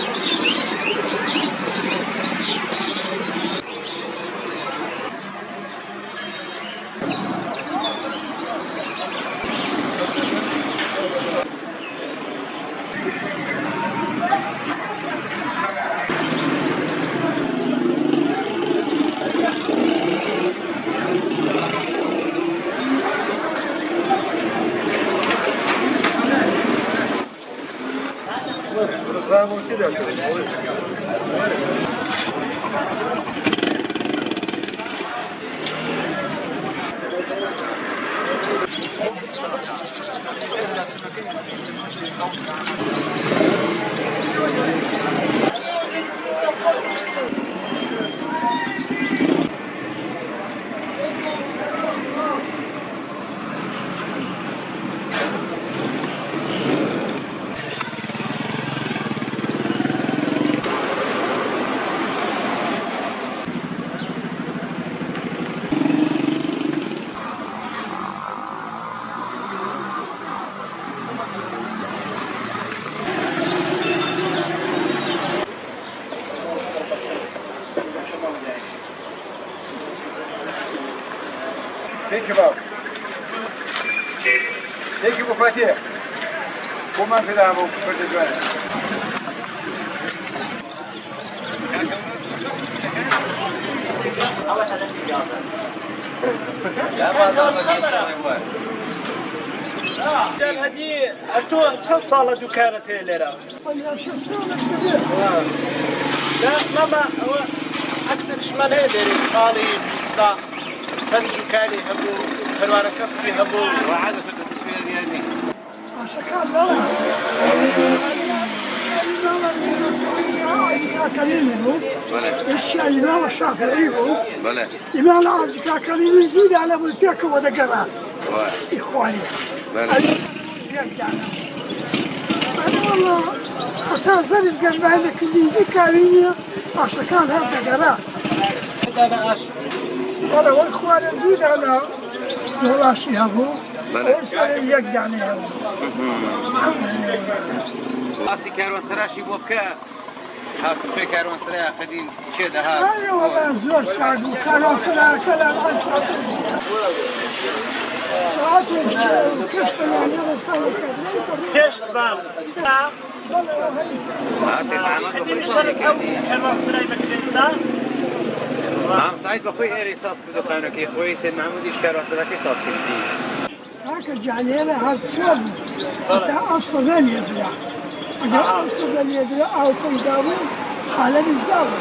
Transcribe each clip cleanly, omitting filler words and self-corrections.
Thank you بۆ فاتیح بۆمان پێدا بۆ پردە جوانە. هەدی ئەتۆ چەند ساڵە دوکانت هەیە لێرە؟ لا ماما ئەوە عەکسێکشمان هەیە لێرە ساڵی بیستا چەند دوکانی هەبوو پەروانە کەسبی هەبوو. ئیمام شافعی بوو ئیمام عەبدی کاکەلیمی دوو دانە بوو پێکەوە دەگەڕان ئیخوانی یەک دانە. ئەرێ وەڵا هەتا زەرف گەرمای نەکردی کاری نییە ئاشەکان هەر دەگەڕا. دانە ئاش بەڵێ وەک خوارێ دوو دانە وڵاشی هەبوو ئەو سەرێ یەک دانەی هەبوو. باسی کاروانسەراشی بۆ بکە هاتوچۆی کاروانسەرای قەدیم کێ دەهات؟ ئەرێ وەڵا زۆر چاک بوو کاروانسەراکە لە ئەلعان چاک بوو. ساعەتێک پێش بەیانی ڕێساڵە پێش بام بەڵێ هەی قەدیم شەرت ئەو کاروانسەرای بەکرێتدا مام سعید بەخۆی ئێرەی ساز کردو خانەکەی خۆی سید محمودیش کاروانسەراکەی ساز کردی. کاکە جانێرە هەر چۆن هەتا ئەو سەدە لێدرا ئەگەر ئەو سەدە لێدرا ئاو پەیدا بوو حالەمیش دابوو.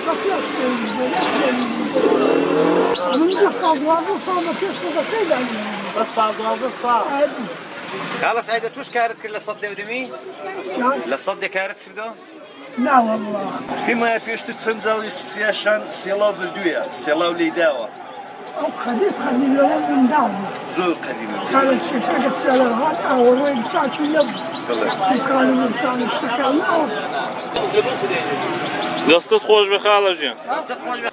بە پێش من 10 ساڵ 12 ساڵ بە پێش سەدەکەی دانیوە. 10 ساڵ 12 ساڵ. خاڵە سعیدە توش کارت کرد لە سەد دێودمی؟ لە سەد دێ کارت کردو؟ نا والله. پێم وایە پێشتر چەند جاڵی سیاشان سێڵاو بردوویە، سێڵاو لێی داوە. ئەو قەدیم قەدیم لەوە منداڵ بوو. زۆر قەدیمە. کارە چێکەکە سێڵاو هات ئاوەڕۆی چاکی نەبوو. دوکان و مکان و شتەکان ئاو. دەستت خۆش بێ خاڵە ژیان. دەستت خۆش بێ.